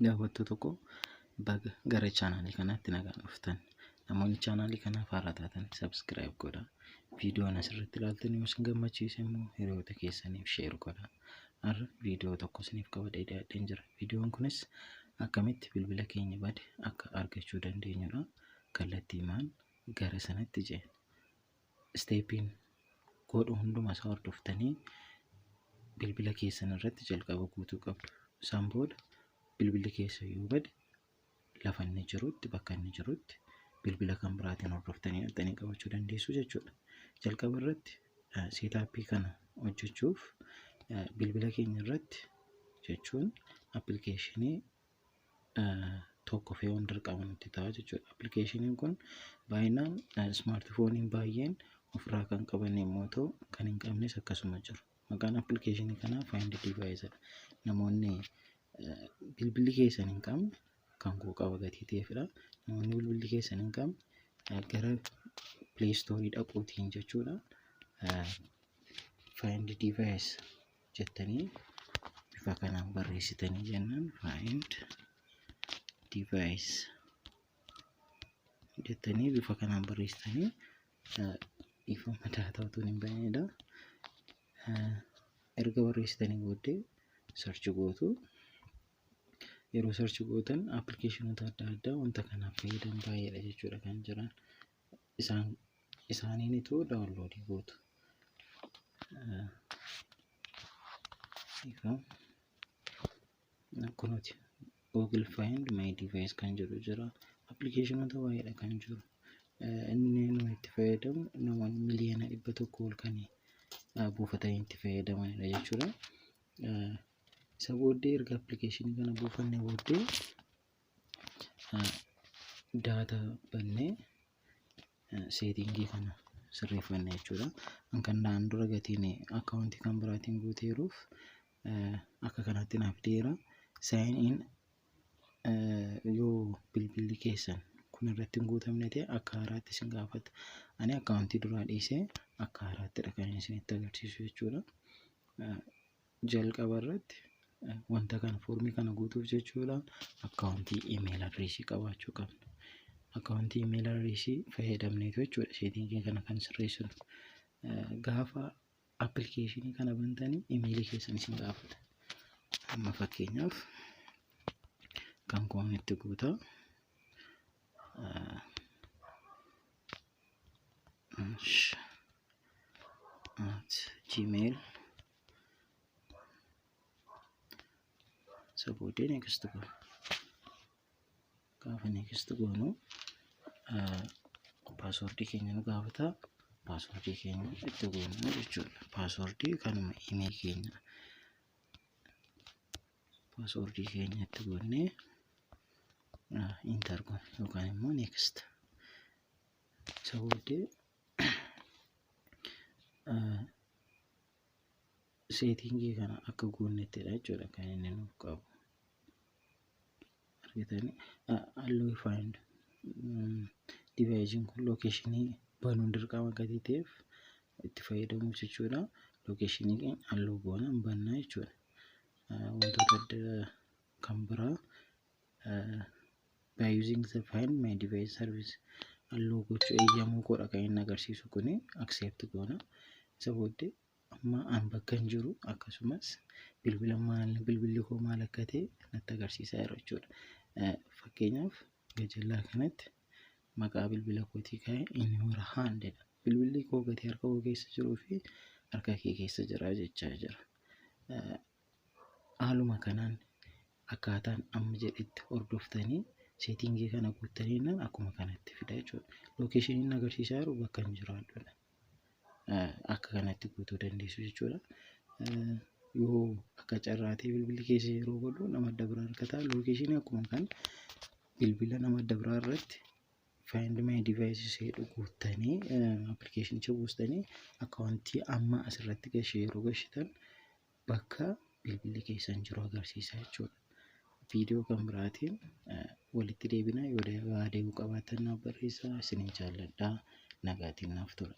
Daawwattoota koo, baga gara chaanaalii kanaatti nagaan dhuftan. Namoonni chaanaalii kanaaf haaraa taatan subscribe godhaa. Viidiyoon asirratti ilaaltan yoo isin gammachiise immoo hiriyoota keessaniif share godhaa. Har'a viidiyoo tokko isiniif qabadhee dhiyaadheen jira. Viidiyoon kunis akkamitti bilbila keenya bade akka argachuu dandeenyudha. Kallattiimaan gara sanatti ceena. Stepiin godhu hunduma isaa hordoftanii bilbila keessan irratti jalqaba guutuu qabdu. Isaan booda bilbilli keessa yoo bade lafa inni jirutti, bakka inni jirutti bilbila kan biraatiin hordoftanii dhaqxanii qabachuu dandeessu jechuudha. Jalqaba irratti setupii kana hojjechuuf bilbila keenya irratti jechuun applicationii tokko fe'uun dirqama nutti ta'a jechuudha. Applicationiin kun baay'inaan smartphoneiin baay'een ofirraa kan qaban yommuu ta'u, kan hin qabnes akkasuma jiru. Maqaan applicationii kanaa Find Device dha. Namoonni bilbilli keessan hin qabne, kan koo qaba gatii ta'eefidha. Namoonni bilbilli keessan hin qabne gara Play Store dhaquutiin jechuudha. Find Device jettanii bifa kanaan barreessitanii jennaan, Find Device jettanii bifa kanaan barreessitanii, ifama data utuu hin banedha. Erga barreessitanii booddee search gootu. Yeroo search gootan applicationoota adda addaa wanta kanaaf fayyadan baay'eedha jechuudha kan jiran. Isaan isaaniinitu downloadii gootu. Ifa kunuuti Google Find My Device kan jedhu jira. Applicationoota baay'eedha kan jiru. Inni nuyi itti fayyadamu namoonni 100,000,000 ol kan buufatanii itti fayyadamanidha jechuudha. Isa booddee erga applicationii kana buufannee booddee data bannee settingii kana sirreeffanne jechuudha. Kan naan dura gatiin accountii kan biraatiin guuteeruuf akka kanatti naaf fideera. Sign in yoo bilbilli keessan kun irratti hin guutamne ta'e akka haaraatti isin gaafata. Ani accountii duraa dhiisee akka haaraattidha kan isinitti agarsiisu jechuudha. Jalqaba irratti wanta kana formii kana guutuuf jechuudha accountii email addressii qabaachuu qabna. Accountii email addressii fayyadamneetu jechuudha settingii kana kan sirreessinu. Gaafa applicationii kana bantanii emailii keessan isin gaafata. Amma fakkeenyaaf kan koon itti guutaa. @gmail isa booddee next goona. Gaafa next goonu passwordii keenya nu gaafata. Passwordii keenya itti goonu jechuudha. Passwordii kanuma email keenya passwordii keenya itti goonnee enter goona yookaan immoo next. Isa booddee settingii kana akka guunnettidha jechuudha kan inni nuuf qabu. Argitanii, allow find deviceiin kun locationii banuun dirqama gatii ta'eef itti fayyadamuuf jechuudha. Locationii keenya allow goona, hin bannaa jechuudha. Wantoota adda kan biraa by using the Find My Device service allow gochuu eeyyamuu godha kan inni agarsiisu kuni, accept goona. Isa booddee amma an bakka hin jiru akkasumas bilbila maal, bilbilli koo maal akka ta'e natti agarsiisaa jira jechuudha. Fakkeenyaaf gajallaa kanatti maqaa bilbila kootii kaa'e, "in your hand" jedha. Bilbilli koo gatii harka koo keessa jiruu fi harka kee keessa jira jechaa jira. Haaluma kanaan akkaataan amma jedhetti hordoftanii settingii kana guuttanii akkuma kanatti fida jechuudha. Locationiin agarsiisaa jiru bakka hin jiraadhudha. Akka kanatti guutuu dandeessu jechuudha. Yoo akka carraa ta'e bilbilli keessa yeroo godhu nama adda biraa harka ta'a. Locationii akkuma kana bilbila nama adda biraa irratti Find My Device jedhu guuttanii applicationicha buustanii accountii amma asirratti gashee yeroo gashitan bakka bilbilli keessan jiru agarsiisa jechuudha. Viidiyoo kan biraatiin walitti deebina. Yoo yaada qabaattan naaf barreessaa. Isinin jaalladha. Nagaatiin naaf tura.